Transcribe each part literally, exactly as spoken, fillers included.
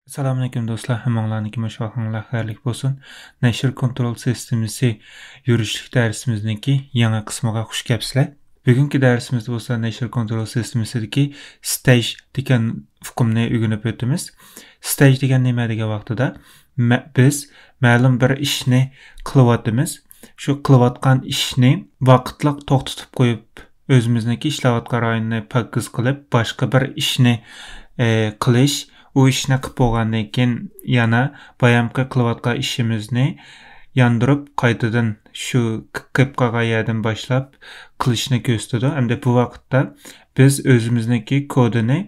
ئەسسالامۇئەلەيكۇم دوستلار، ھەممىڭلارنىڭكى مۇشۇ ۋاقتىڭلار خەيرلىك بولسۇن. نەشر كونترول سىستېمىسى يۈرۈشلۈك دەرسىمىزنىڭكى يېڭى قىسمىغا خۇش كەپسىلەر. بۈگۈنكى دەرسىمىزدە بولسا نەشر كونترول سىستېمىسىدىكى ستەيج دېگەن ئۇقۇمنى ئۆگىنىپ ئۆتىمىز. ستەيج دېگەن نېمە دېگەن ۋاقتىدا، مە-، بىز مەلۇم بىر ئىشنى قىلىۋاتىمىز. شۇ قىلىۋاتقان ئىشنى ۋاقىتلىق توختىتىپ قويۇپ، ئۆزىمىزنىڭكى ئىشلەۋاتقان رايونىنى پاكىز قىلىپ، باشقا بىر ئىشنى، ئە، قىلىش، ئۇ ئىشنى قىلىپ بولغاندىن كېيىن يەنە بايامقى قىلىۋاتقان ئىشىمىزنى ياندۇرۇپ، قايتىدىن شۇ ق-، قىلىپ قالغان يەردىن باشلاپ قىلىشنى كۆرسىتىدۇ. ئەمدى بۇ ۋاقىتتا بىز ئۆزىمىزنىڭكى كودىنى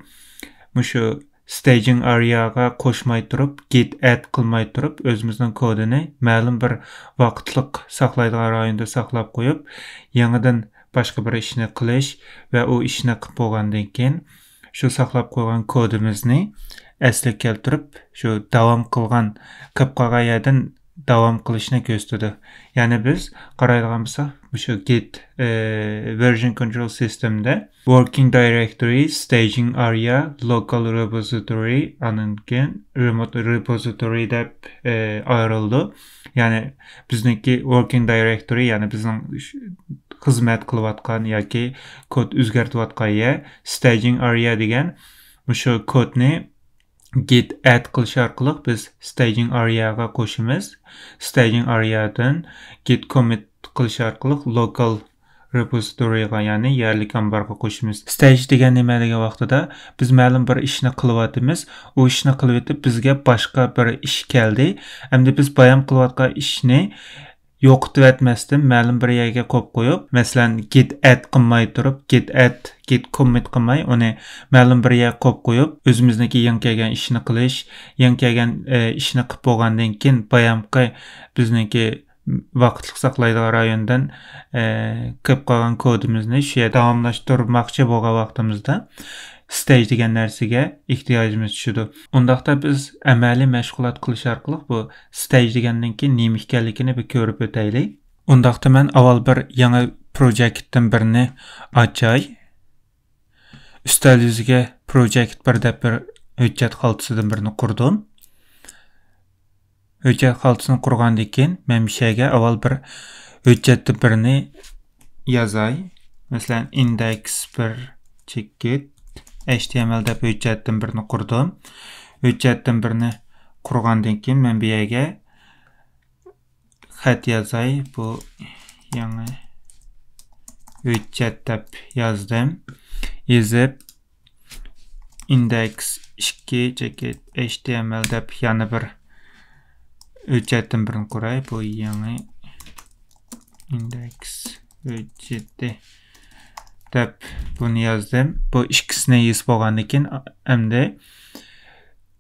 مۇشۇ staging area غا قوشماي تۇرۇپ، git add قىلماي تۇرۇپ، ئۆزىمىزنىڭ كودىنى مەلۇم بىر ۋاقىتلىق ساقلايدىغان رايوندا ساقلاپ قويۇپ، يېڭىدىن باشقا بىر ئىشنى قىلىش ۋە ئۇ ئىشنى قىلىپ بولغاندىن كېيىن، شۇ ساقلاپ قويغان كودىمىزنى ئەسلىگە كەلتۈرۈپ، شۇ داۋام قىلغان، قىلىپ قالغان يەردىن داۋام قىلىشنى كۆرسىتىدۇ. يەنى بىز قارايدىغان بولساق، مۇشۇ git، ئى، version control system دە working directory، staging area، local repository، ئاندىن كېيىن remote repository دەپ، ئى، ئايرىلىدۇ. يەنى بىزنىڭكى working directory، يەنى بىزنىڭ ش-، خىزمەت قىلىۋاتقان ياكى كود ئۆزگەرتىۋاتقان يەر، staging area دېگەن مۇشۇ كودنى git add قىلىش ئارقىلىق بىز staging area غا قوشىمىز. Staging area دىن git commit قىلىش ئارقىلىق local repository غا، يەنى يەرلىك ئامبارغا قوشىمىز. Stage دېگەن نېمە دېگەن ۋاقتىدا، بىز مەلۇم بىر ئىشنى قىلىۋاتىمىز. ئۇ ئىشنى قىلىۋېتىپ، بىزگە باشقا بىر ئىش كەلدى. ئەمدى بىز بايام قىلىۋاتقان ئىشنى يوقىتىۋەتمەستىن، مەلۇم بىر يەرگە قويۇپ قويۇپ، مەسىلەن، git add قىلماي تۇرۇپ، git add، git commit قىلماي، ئۇنى مەلۇم بىر يەرگە قويۇپ قويۇپ، ئۆزىمىزنىڭكى يېڭى كەلگەن ئىشنى قىلىش، يېڭى كەلگەن، ئە، ئىشنى قىلىپ بولغاندىن كېيىن، بايامقى بىزنىڭكى ۋاقىتلىق ساقلايدىغان رايوندىن، ئە، قىلىپ قالغان كودىمىزنى شۇ يەردە داۋاملاشتۇرماقچى بولغان ۋاقتىمىزدا، stage دېگەن نەرسىگە ئېھتىياجىمىز چۈشىدۇ. ئۇنداقتا بىز ئەمەلىي مەشغۇلات قىلىش ئارقىلىق بۇ stage دېگەننىڭكى نېمە ئىكەنلىكىنى بىر كۆرۈپ ئۆتەيلى. ئۇنداقتا مەن ئاۋۋال بىر يېڭى پروجېكتتىن بىرنى ئاچاي. ئۈستەل يۈزىگە پروجېكت بىر دەپ بىر ھۆججەت خالتىسىدىن بىرنى قۇردۇم. ھۆججەت خالتىسىنى قۇرغاندىن كېيىن، مەن مۇشۇ يەرگە ئاۋۋال بىر ھۆججەتتىن بىرنى يازاي. مەسىلەن، ئىندېكس بىر چېكىت ھەيچ تى ئېم ئېل دەپ ھۆججەتتىن بىرنى قۇردۇم. ھۆججەتتىن بىرنى قۇرغاندىن كېيىن، مەن بۇ يەرگە خەت يازاي. بۇ يېڭى ھۆججەت دەپ يازدىم. يېزىپ، ئىندېكس ئىككى چېكىت ھەيچ تى ئېم ئېل دەپ يەنە بىر ھۆججەتتىن بىرنى قۇراي. بۇ يېڭى ئىندېكس ھۆججىتى دەپ بۇنى يازدىم. بۇ ئىككىسىنى يېزىپ بولغاندىن كېيىن، ئەمدى،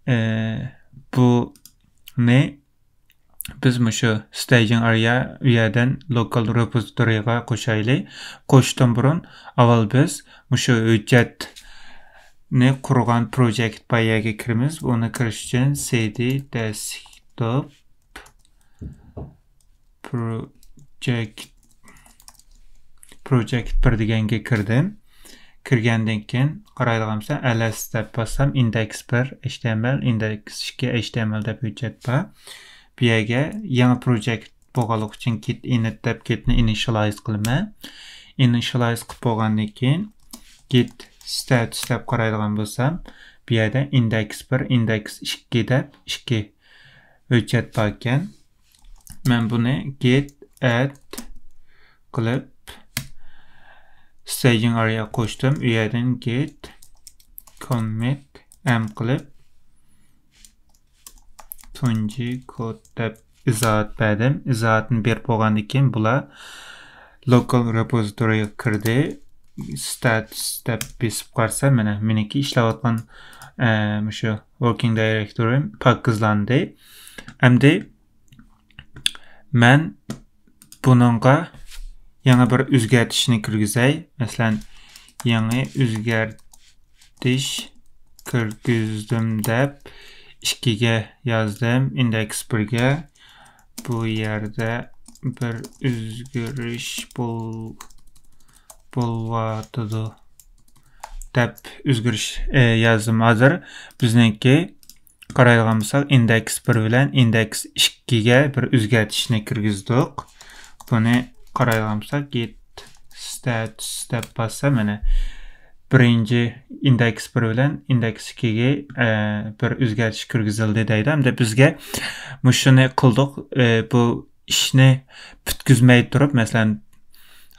ئە، بۇنى بىز مۇشۇ staging area ئۇ يەردىن local repository غا قوشايلى. قوشۇشتىن بۇرۇن، ئاۋۋال بىز مۇشۇ ھۆججەتنى قۇرغان پروجېكت بار يەرگە كىرىمىز. بۇنى كىرىش ئۈچۈن سى دى desktop project، project بىر دېگەنگە كىردىم. كىرگەندىن كېيىن قارايدىغان بولسا، ئەل ئەس دەپ باسسام، ئىندېكس بىر ئەيچ تى ئېم ئېل، ئىندېكس ئىككى ئەيچ تى ئېم ئېل دەپ ھۆججەت بار. بۇ يەرگە يېڭى پروجېكت بولغانلىقى ئۈچۈن git init دەپ git نى initialize قىلىمەن. Initialize قىلىپ بولغاندىن كېيىن git status دەپ قارايدىغان بولسام، بۇ يەردە ئىندېكس بىر، ئىندېكس ئىككى دەپ ئىككى ھۆججەت بار ئىكەن. مەن بۇنى git add قىلىپ، staging area قوشتۇم. ئۇ يەردىن git commit m قىلىپ، تۇنجى كود دەپ ئىزاھات بەردىم. ئىزاھاتنى بېرىپ بولغاندىن كېيىن، بۇلار local repository غا كىردى. Status دەپ بېسىپ قارىسام، مانا، مېنىڭكى ئىشلەۋاتقان، ئە، مۇشۇ working directory م پاكىزلاندى. ئەمدى مەن بۇنىڭغا يېڭى بىر ئۆزگەرتىشنى كىرگۈزەي. مەسىلەن، يېڭى ئۆزگەرتىش كىرگۈزدۈم دەپ ئىككىگە يازدىم، ئىندېكس بىرگە. بۇ يەردە بىر ئۆزگىرىش بول-، بولۇۋاتىدۇ دەپ ئۆزگىرىش، ئە، يازدىم. ھازىر بىزنىڭكى قارايدىغان بولساق، ئىندېكس بىر بىلەن ئىندېكس ئىككىگە بىر ئۆزگەرتىشنى كىرگۈزدۇق. بۇنى قارايدىغان بولساق، git status دەپ باسسا، مانا، بىرىنچى ئىندېكس بىر بىلەن ئىندېكس ئىككىگە، ئە، بىر ئۆزگەرتىش كىرگۈزۈلدى دەيدۇ. ھەمدە بىزگە مۇشۇنى قىلدۇق. ئە، بۇ ئىشنى پۈتكۈزمەي تۇرۇپ، مەسىلەن،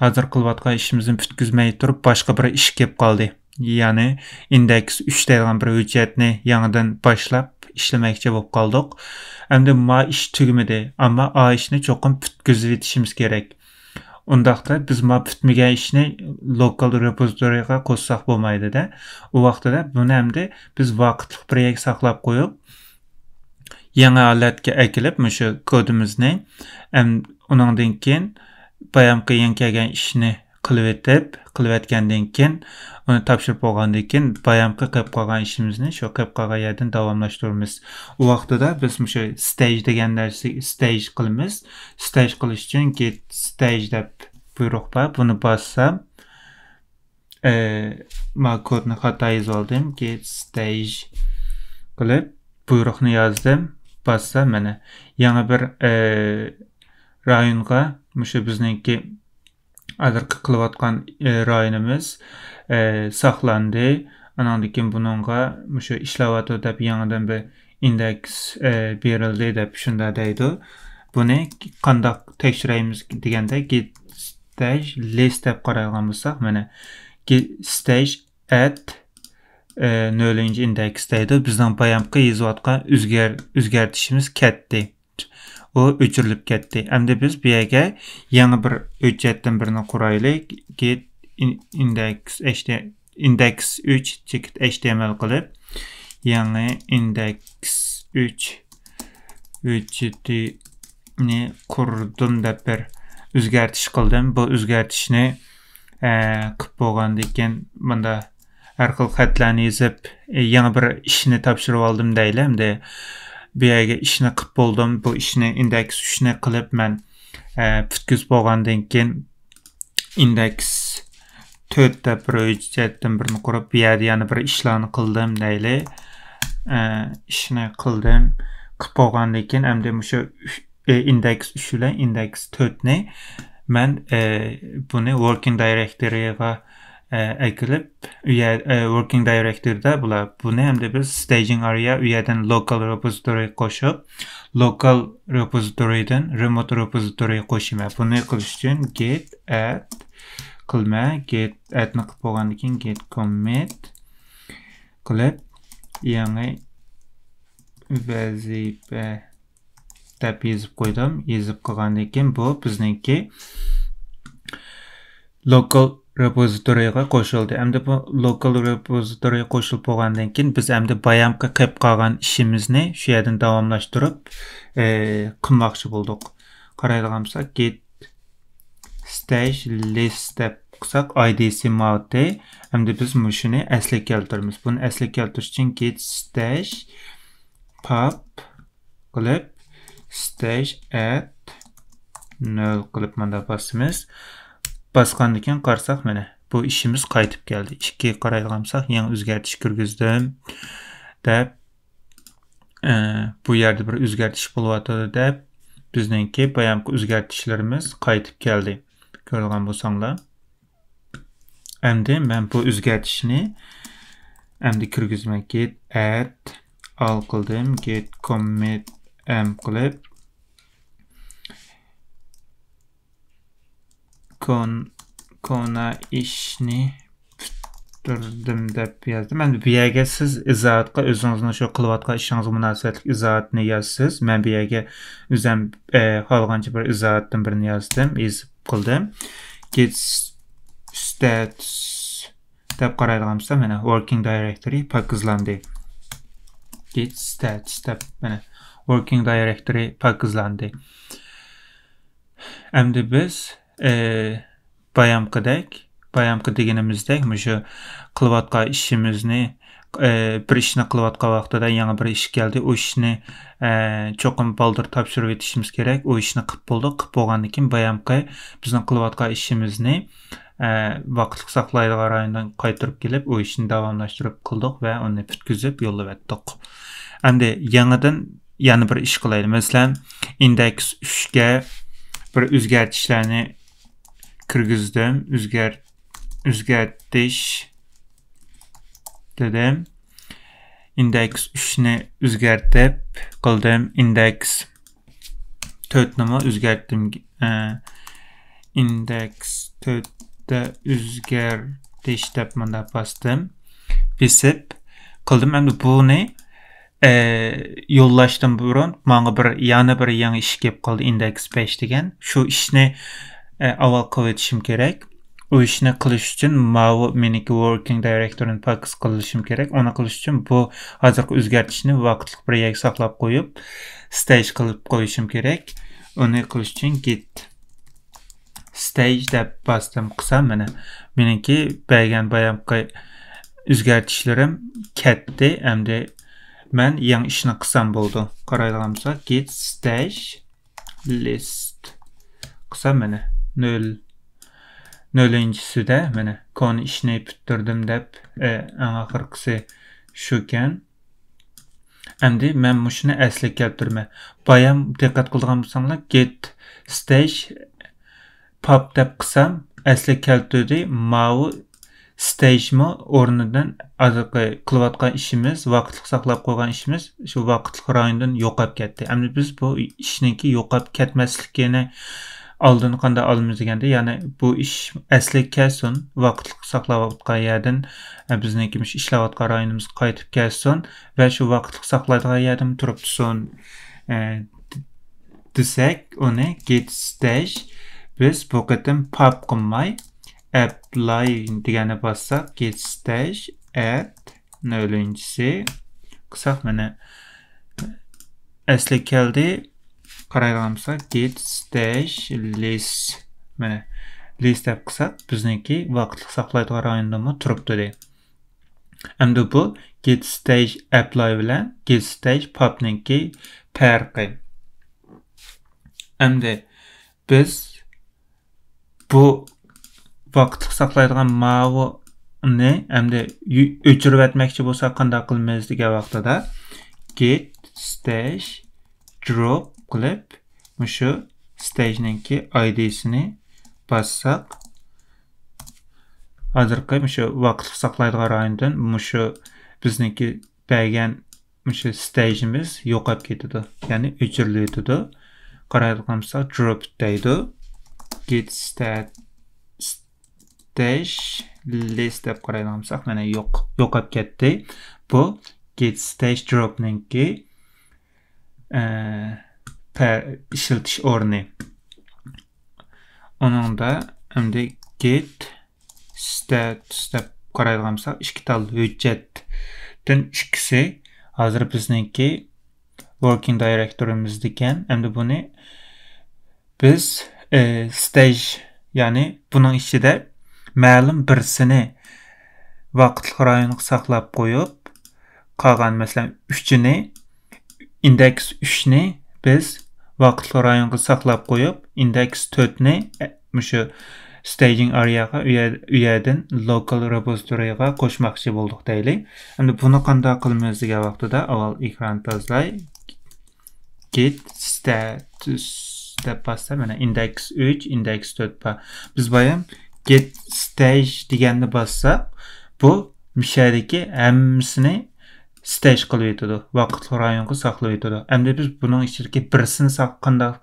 ھازىر قىلىۋاتقان ئىشىمىزنى پۈتكۈزمەي تۇرۇپ، باشقا بىر ئىش كېلىپ قالدى. يەنى ئىندېكس ئۈچ دەيدىغان بىر ھۆججەتنى يېڭىدىن باشلاپ ئىشلىمەكچى بولۇپ قالدۇق. ئەمدى ما ئىش تۈگىمىدى، ئەمما ئا ئىشنى چوقۇم پۈتكۈزۈۋېتىشىمىز كېرەك. ئۇنداقتا بىز ما پۈتمىگەن ئىشنى لوكال رېپوزىتورىغا قوشساق بولمايدۇ-دە. ئۇ ۋاقتىدا بۇنى ئەمدى بىز ۋاقىتلىق بىر يەرگە ساقلاپ قويۇپ، يېڭى ھالەتكە ئەكېلىپ، مۇشۇ كودىمىزنى، ئەم، ئۇنىڭدىن كېيىن بايامقى يېڭى كەلگەن ئىشنى قىلىۋېتىپ، قىلىۋەتكەندىن كېيىن، ئۇنى تاپشۇرۇپ بولغاندىن كېيىن، بايامقى قىلىپ قالغان ئىشىمىزنى شۇ قىلىپ قالغان يەردىن داۋاملاشتۇرىمىز. ئۇ ۋاقتىدا بىز مۇشۇ ستەيج دېگەن نەرسە، ستەيج قىلىمىز. ستەيج قىلىش ئۈچۈن git stage دەپ بۇيرۇق بار. بۇنى باسسام، ئە، ما كودنى خاتا يېزىۋالدىم. Git stage قىلىپ، بۇيرۇقنى يازدىم. باسسام، مانا، يېڭى بىر، ئە، رايونغا، مۇشۇ بىزنىڭكى ھازىرقى قىلىۋاتقان، ئە، رايونىمىز، ئە، ساقلاندى. ئاناندىن كېيىن بۇنىڭغا مۇشۇ ئىشلەۋاتىدۇ دەپ يېڭىدىن بىر ئىندېكس، ئە، بېرىلدى دەپ شۇنداق دەيدۇ. بۇنى قانداق تەكشۈرەيمىز دېگەندە، git stage list دەپ قارايدىغان بولساق، مانا، git stage at، ئە، نۆلىنچى ئىندېكس دەيدۇ. بىزنىڭ بايامقى يېزىۋاتقان ئۆزگەر-، ئۆزگەرتىشىمىز كەتتى. ئۇ ئۆچۈرۈلۈپ كەتتى. ئەمدى بىز بۇ يەرگە يېڭى بىر ھۆججەتتىن بىرنى قۇرايلى. Git in-، index H T M L، index ئۈچ چېكىت H T M L قىلىپ، يېڭى ئىندېكس ئۈچ ھۆججىتىنى قۇردۇم دەپ بىر ئۆزگەرتىش قىلدىم. بۇ ئۆزگەرتىشنى، ئە، قىلىپ بولغاندىن كېيىن، مۇندا ھەر خىل خەتلەرنى يېزىپ، ئە، يېڭى بىر ئىشنى تاپشۇرۇپ ئالدىم دەيلى. ئەمدى بۇ يەرگە ئىشنى قىلىپ بولدۇم. بۇ ئىشنى ئىندېكس ئۈچنى قىلىپ مەن، ئە، پۈتكۈزۈپ بولغاندىن كېيىن، ئىندېكس تۆت دەپ بىر ھۆججەتتىن بىرنى قۇرۇپ، بۇ يەردە يەنە بىر ئىشلارنى قىلدىم دەيلى. ئە، ئىشنى قىلدىم. قىلىپ بولغاندىن كېيىن، ئەمدى مۇشۇ ئۈچ، ئە، ئىندېكس ئۈچ بىلەن ئىندېكس تۆتنى مەن، ئە، بۇنى ۋوركىنگ دايرېكتورىغا، ئە، ئەكىلىپ، ئۇ يەر، ئە، ۋوركىنگ دايرېكتوردا بۇلار. بۇنى ئەمدى بىز ستەيجىنگ ئارىيا، ئۇ يەردىن لوكال رېپوزىتورىغا قوشۇپ، لوكال رېپوزىتورىدىن رېموت رېپوزىتورىغا قوشىمەن. بۇنى قىلىش ئۈچۈن git add قىلىمەن. Git addنى قىلىپ بولغاندىن كېيىن git commit قىلىپ، يېڭى ۋەزىپە دەپ يېزىپ قويدۇم. يېزىپ قىلغاندىن كېيىن بۇ بىزنىڭكى لوكال رېپوزىتورىغا قوشۇلدى. ئەمدى بۇ لوكال رېپوزىتورىغا قوشۇلۇپ بولغاندىن كېيىن، بىز ئەمدى بايامقى قىلىپ قالغان ئىشىمىزنى شۇ يەردىن داۋاملاشتۇرۇپ، ئى، قىلماقچى بولدۇق. قارايدىغان بولساق، git stage list دەپ قىلساق، ئايدىسى ماۋۇتى. ئەمدى بىز مۇشۇنى ئەسلىگە كەلتۈرىمىز. بۇنى ئەسلىگە كەلتۈرۈش ئۈچۈن git stage pub قىلىپ، stage at null قىلىپ مۇنداق باسىمىز. باسقاندىن كېيىن قارىساق، مانا، بۇ ئىشىمىز قايتىپ كەلدى. ئىككىگە قارايدىغان بولساق، يېڭى ئۆزگەرتىش كىرگۈزدۈم دەپ، ئە، بۇ يەردە بىر ئۆزگەرتىش بولۇۋاتىدۇ دەپ، بىزنىڭكى بايامقى ئۆزگەرتىشلىرىمىز قايتىپ كەلدى. كۆرىدىغان بولساڭلار. ئەمدى مەن بۇ ئۆزگەرتىشنى ئەمدى كىرگۈزىمەن. Git add all قىلدىم. Git commit m قىلىپ، كون-، كونا ئىشنى پۈتتۈردۈم دەپ يازدىم. ئەمدى بۇ يەرگە سىز ئىزاھاتقا ئۆزىڭىزنىڭ شۇ قىلىۋاتقان ئىشىڭىزغا مۇناسىۋەتلىك ئىزاھاتنى يازىسىز. مەن بۇ يەرگە ئۆزۈم، ئە، خالىغانچە بىر ئىزاھاتتىن بىرنى يازدىم، يېزىپ قىلدىم. Git status دەپ قارايدىغان بولسا، مانا، ۋوركىنگ دايرېكتورى پاكىزلاندى. Git status دەپ، مانا، ۋوركىنگ دايرېكتورى پاكىزلاندى. ئەمدى بىز، ئە، بايامقىدەك، بايامقى دېگىنىمىزدەك، مۇشۇ قىلىۋاتقان ئىشىمىزنى، ئە، بىر ئىشنى قىلىۋاتقان ۋاقتىدا يېڭى بىر ئىش كەلدى. ئۇ ئىشنى، ئە، چوقۇم بالدۇر تاپشۇرۇۋېتىشىمىز كېرەك. ئۇ ئىشنى قىلىپ بولدۇق. قىلىپ بولغاندىن كېيىن بايامقى بىزنىڭ قىلىۋاتقان ئىشىمىزنى، ئە، ۋاقىتلىق ساقلايدىغان رايوندىن قايتۇرۇپ كېلىپ، ئۇ ئىشنى داۋاملاشتۇرۇپ قىلدۇق ۋە ئۇنى پۈتكۈزۈپ يوللىۋەتتۇق. ئەمدى يېڭىدىن يەنە بىر ئىش قىلايلى. مەسىلەن، ئىندېكس ئۈچكە بىر ئۆزگەرتىشلەرنى كىرگۈزدۈم. ئۆزگەر-، ئۆزگەرتىش دېدىم. ئىندېكس ئۈچنى ئۆزگەرتىپ قىلدىم. ئىندېكس تۆتنىمۇ ئۆزگەرتتىم. ئە، ئىندېكس تۆتتە ئۆزگەرتىش دەپ مۇنداق باستىم. بېسىپ قىلدىم. ئەمدى بۇنى، ئە، يوللاشتىن بۇرۇن ماڭا بىر، يەنە بىر يېڭى ئىش كېلىپ قالدى، ئىندېكس بەش دېگەن. شۇ ئىشنى، ئە، ئاۋۋال قىلىۋېتىشىم كېرەك. ئۇ ئىشنى قىلىش ئۈچۈن ماۋۇ مېنىڭكى ۋوركىڭ دايرېكتورىنى پاكىز قىلىشىم كېرەك. ئۇنى قىلىش ئۈچۈن بۇ ھازىرقى ئۆزگەرتىشنى ۋاقىتلىق بىر يەرگە ساقلاپ قويۇپ، ستەيج قىلىپ قويۇشۇم كېرەك. ئۇنى قىلىش ئۈچۈن گېت ستەيج دەپ باستىم قىلسام، مانا، مېنىڭكى بەرگەن بايامقى ئۆزگەرتىشلىرىم كەتتى. ئەمدى مەن يېڭى ئىشنى قىلسام بولىدۇ. قارايدىغان بولساق، گېت ستەيج لىست قىلسام، مانا، نۆل، نۆلىنچىسىدە، مانا، كونا ئىشنى پۈتتۈردۈم دەپ، ئە، ئەڭ ئاخىرقىسى شۇكەن. ئەمدى مەن مۇشۇنى ئەسلىگە كەلتۈرىمەن. بايام دىققەت قىلىدىغان بولساڭلار، گېت ستەيج پاپ دەپ قىلسام، ئەسلىگە كەلتۈردى. ماۋۇ ستەيجمۇ ئورنىدىن ھازىرقى قىلىۋاتقان ئىشىمىز، ۋاقىتلىق ساقلاپ قويغان ئىشىمىز شۇ ۋاقىتلىق رايوندىن يوقاپ كەتتى. ئەمدى بىز بۇ ئىشنىڭكى يوقاپ كەتمەسلىكىنى ئالدىنى قانداق ئالىمىز دېگەندە، يەنى بۇ ئىش ئەسلىگە كەلسۇن، ۋاقىتلىق ساقلاۋاتقان يەردىن، ئە، بىزنىڭكى مۇشۇ ئىشلەۋاتقان رايونىمىزغا قايتىپ كەلسۇن ۋە شۇ ۋاقىتلىق ساقلايدىغان يەردىمۇ تۇرۇپ تۇرسۇن، ئە، د-، دېسەك، ئۇنى گېت ستەيج، بىز بۇ قېتىم پاپ قىلماي، ئەپلاي دېگەننى باسساق، گېت ستەيج ئەت نۆلىنچىسى قىلساق، مانا، ئەسلىگە كەلدى. قارايدىغان بولساق، گېت ستەيج لىست. مانا، لىست دەپ قىلساق، بىزنىڭكى ۋاقىتلىق ساقلايدىغان رايوندىمۇ تۇرۇپتۇ دەي. ئەمدى بۇ گېت ستەيج ئەپلاي بىلەن گېت ستەيج پاپنىڭكى پەرقى. ئەمدى بىز بۇ ۋاقىتلىق ساقلايدىغان ماۋۇنى ئەمدى يۇ-، ئۆچۈرۈۋەتمەكچى بولساق قانداق قىلىمىز دېگەن ۋاقتىدا، گېت ستەيج دروپ قىلىپ، مۇشۇ ستەيجنىڭكى ئايدىسىنى باسساق، ھازىرقى مۇشۇ ۋاقىتلىق ساقلايدىغان رايوندىن مۇشۇ بىزنىڭكى بەرگەن مۇشۇ ستەيجىمىز يوقاپ كېتىدۇ، يەنى ئۆچۈرۈلۈۋېتىدۇ. قارايدىغان بولساق، دروپ دەيدۇ. گېت ستەيج لىست دەپ قارايدىغان بولساق، مانا، يوق، يوقاپ كەتتى. بۇ گېت ستەيج دروپنىڭكى، ئە، پە-، ئىشلىتىش ئورنى. ئۇنىڭدا ئەمدى گېت ستاتۇس دەپ قارايدىغان بولساق، ئىككى تال ھۆججەتتىن ئىككىسى ھازىر بىزنىڭكى ۋوركىڭ دايرېكتورىمىزدىكەن. ئەمدى بۇنى بىز، ئى، ستەيج، يەنى بۇنىڭ ئىچىدە مەلۇم بىرسىنى ۋاقىتلىق رايونغا ساقلاپ قويۇپ، قالغان، مەسىلەن، ئۈچىنى، ئىندېكس ئۈچنى بىز ۋاقىتلىق رايونغا ساقلاپ قويۇپ، ئىندېكس تۆتنى، ئە، مۇشۇ ستەيجىڭ ئارىياغا، ئۇ يەر-، ئۇ يەردىن لوكال رېپوزىتورىغا قوشماقچى بولدۇق دەيلى. ئەمدى بۇنى قانداق قىلىمىز دېگەن ۋاقتىدا، ئاۋۋال ئېكران تازىلاي. گېت ستاتۇس دەپ باسسا، مانا، ئىندېكس ئۈچ، ئىندېكس تۆت بار. بىز بايام گېت ستەيج دېگەننى باسساق، بۇ مۇشۇ يەردىكى ھەممىسىنى ستەيج قىلىۋېتىدۇ، ۋاقىتلىق رايونغا ساقلىۋېتىدۇ. ئەمدى بىز بۇنىڭ ئىچىدىكى بىرسىنى ساق-، قانداق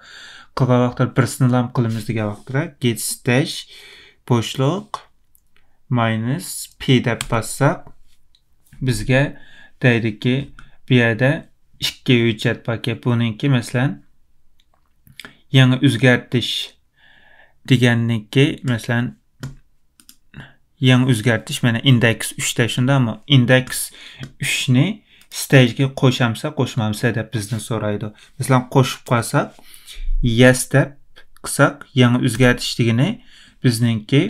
قىلغان ۋاقىتتا، بىرسىنىلا قىلىمىز دېگەن ۋاقىتتا، گېت ستەيج بوشلۇق ماينۇس پى دەپ باسساق، بىزگە دەيدۇكى، بۇ يەردە ئىككى ھۆججەت باركەن. بۇنىڭكى، مەسىلەن، يېڭى ئۆزگەرتىش دېگەننىكى، مەسىلەن، يېڭى ئۆزگەرتىش، مانا، ئىندېكس ئۈچتە، شۇنداقمۇ؟ ئىندېكس ئۈچنى ستەيجگە قوشامسا، قوشمامسا دەپ بىزدىن سورايدۇ. مەسىلەن، قوشۇپ قالساق، يەس دەپ قىلساق، يېڭى ئۆزگەرتىش دېگىنى بىزنىڭكى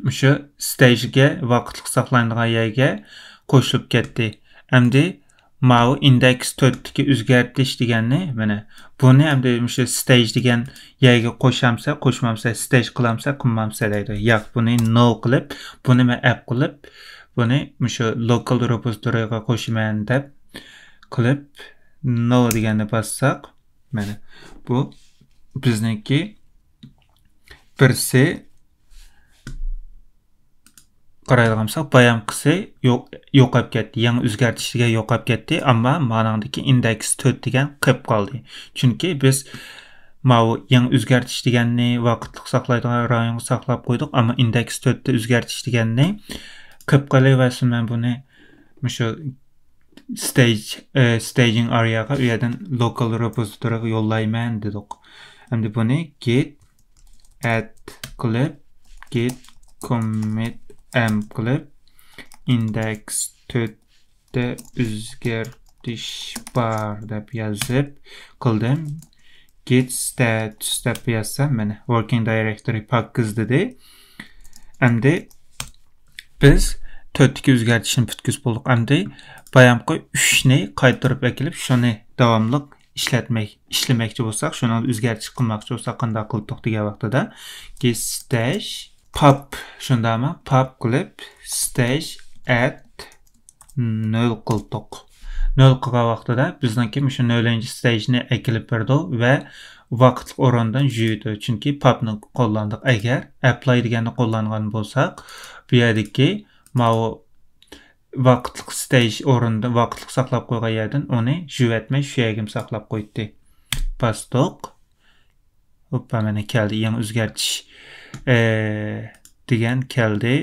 مۇشۇ ستەيجگە، ۋاقىتلىق ساقلىنىدىغان يەرگە قوشۇلۇپ كەتتى. ئەمدى ماۋۇ ئىندېكس تۆتتىكى ئۆزگەرتىش دېگەننى، مانا، بۇنى ئەمدى مۇشۇ ستەيج دېگەن يەرگە قوشامسا، قوشمامسا، ستەيج قىلامسا، قىلمامسا دەيدۇ. ياق، بۇنى نو قىلىپ، بۇنى مەن ئەپ قىلىپ، بۇنى مۇشۇ لوكال رېپوزىتورىغا قوشىمەن دەپ قىلىپ، نو دېگەننى باسساق، مانا بۇ بىزنىڭكى بىرسى، قارايدىغان بولساق، بايامقىسى يوق، يوقاپ كەتتى. يېڭى ئۆزگەرتىش دېگەن يوقاپ كەتتى، ئەمما مانىڭدىكى ئىندېكس تۆت دېگەن قېلىپ قالدى. چۈنكى بىز ماۋۇ يېڭى ئۆزگەرتىش دېگەننى ۋاقىتلىق ساقلايدىغان رايونغا ساقلاپ قويدۇق، ئەمما ئىندېكس تۆتتە ئۆزگەرتىش دېگەننى قېلىپ قېلىۋەرسۇن، مەن بۇنى مۇشۇ stage، ئە، staging area غا، ئۇ يەردىن local repository غا يوللايمەن دېدۇق. ئەمدى بۇنى git add قىلىپ، git commit m قىلىپ، ئىندېكس تۆتتە ئۆزگەرتىش بار دەپ يازىپ قىلدىم. Git status دەپ يازسام، مانا، working directory پاكىز دېدى. ئەمدى بىز تۆتتىكى ئۆزگەرتىشنى پۈتكۈزۈپ بولدۇق. ئەمدى بايامقى ئۈچنى قايتۇرۇپ ئەكېلىپ، شۇنى داۋاملىق ئىشلەتمەك، ئىشلىمەكچى بولساق، شۇنىڭدا ئۆزگەرتىش قىلماقچى بولساق، قانداق قىلدۇق دېگەن ۋاقتىدا، git stash pub، شۇنداقمۇ؟ Pub قىلىپ، stash at نۆل قىلدۇق. نۆل قىلغان ۋاقتىدا بىزنىڭكى مۇشۇ نۆلىنچى stageni ئەكېلىپ بېرىدۇ ۋە ۋاقىتلىق ئورۇندىن يۇيىدۇ. چۈنكى pub نى قوللاندۇق. ئەگەر apply دېگەننى قوللانغان بولساق، بۇ يەردىكى ماۋۇ ۋاقىتلىق stage ئورنىدا، ۋاقىتلىق ساقلاپ قويغان يەردىن ئۇنى يۇيۇۋەتمەي، شۇ يەرگىمۇ ساقلاپ قويدى. باستۇق. ھوپپا، مانا كەلدى. يېڭى ئۆزگەرتىش، ئە، دېگەن كەلدى.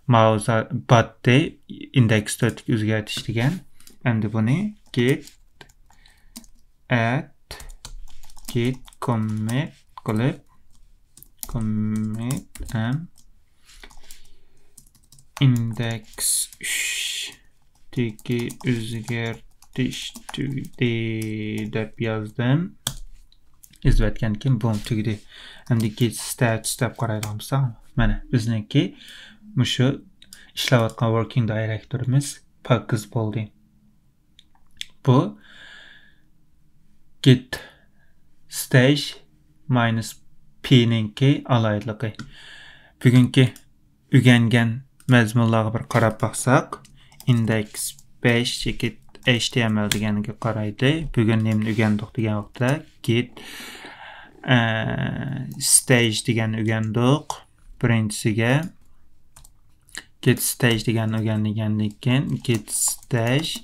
ماۋۇ زا-، باتتى. ئىندېكس تۆتتىكى ئۆزگەرتىش دېگەن. ئەمدى بۇنى git add، git commit قىلىپ، commit m ئىندېكس ئۈچتىكى ئۆزگەرتىش تۈگىدى دەپ يازدىم. يېزىۋەتكەندىن كېيىن، بۇم، تۈگىدى. ئەمدى git status دەپ قارايدىغان بولساق، مانا، بىزنىڭكى مۇشۇ ئىشلەۋاتقان working directory مىز پاكىز بولدى. بۇ git stash minus p نىڭكى ئالاھىدىلىكى. بۈگۈنكى ئۆگەنگەن مەزمۇنلارغا بىر قاراپ باقساق، ئىندېكس بەش چېكىت html دېگەنگە قارايدۇ. بۈگۈن نېمىنى ئۆگەندۇق دېگەن ۋاقىتتا، git، ئە، stash دېگەننى ئۆگەندۇق. بىرىنچىسىگە git stash دېگەننى ئۆگەنگەندىن كېيىن، git stash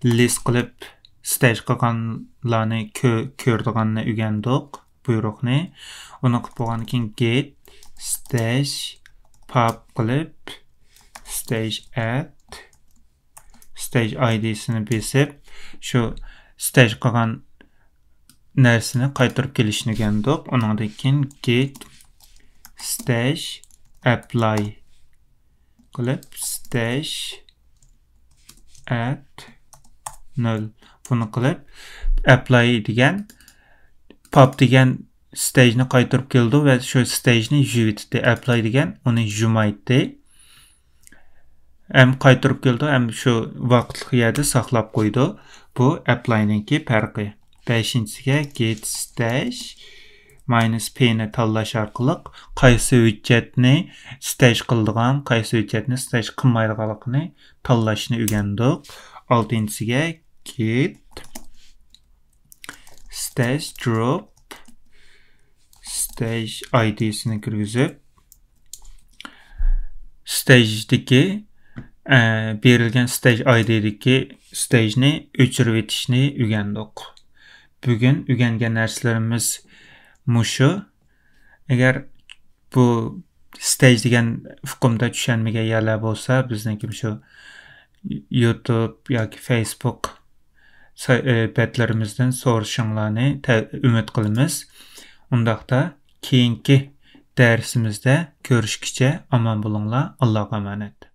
list قىلىپ، stash قىلغانلارنى كۆ-، كۆرىدىغاننى ئۆگەندۇق، بۇيرۇقنى. ئۇنى قىلىپ بولغاندىن كېيىن، git stash pub قىلىپ، stash at، stash I D سىنى بېسىپ، شۇ stash قىلغان نەرسىنى قايتۇرۇپ كېلىشنى ئۆگەندۇق. ئۇنىڭدىن كېيىن git stash apply قىلىپ، stash at نۆل. بۇنى قىلىپ، apply دېگەن، pub دېگەن stash نى قايتۇرۇپ كېلىدۇ ۋە شۇ stash نى يۇيۇۋېتىدۇ. Apply دېگەن ئۇنى يۇمايتتى. ھەم قايتۇرۇپ كېلىدۇ، ھەم شۇ ۋاقىتلىق يەردە ساقلاپ قويىدۇ. بۇ apply نىڭكى پەرقى. بەشىنچىسىگە git stash minus p نى تاللاش ئارقىلىق قايسى ھۆججەتنى stash قىلىدىغان، قايسى ھۆججەتنى stash قىلمايدىغانلىقىنى تاللاشنى ئۆگەندۇق. ئالتىنچىسىگە git stash drop stash I D سىنى كىرگۈزۈپ، stash دىكى، ئە، بېرىلگەن stash I D دىكى stash نى ئۆچۈرۈۋېتىشنى ئۆگەندۇق. بۈگۈن ئۆگەنگەن نەرسىلىرىمىز مۇشۇ. ئەگەر بۇ stash دېگەن ئۇقۇمدا چۈشەنمىگەن يەرلەر بولسا، بىزنىڭكى مۇشۇ يۇتۇب ياكى فېيسبۇك سا-، ئە، بەتلىرىمىزدىن سورىشىڭلارنى تە-، ئۈمىد قىلىمىز. ئۇنداقتا كېيىنكى دەرسىمىزدە كۆرۈشكىچە ئامان بولۇڭلار. ئاللاغا ئامانەت.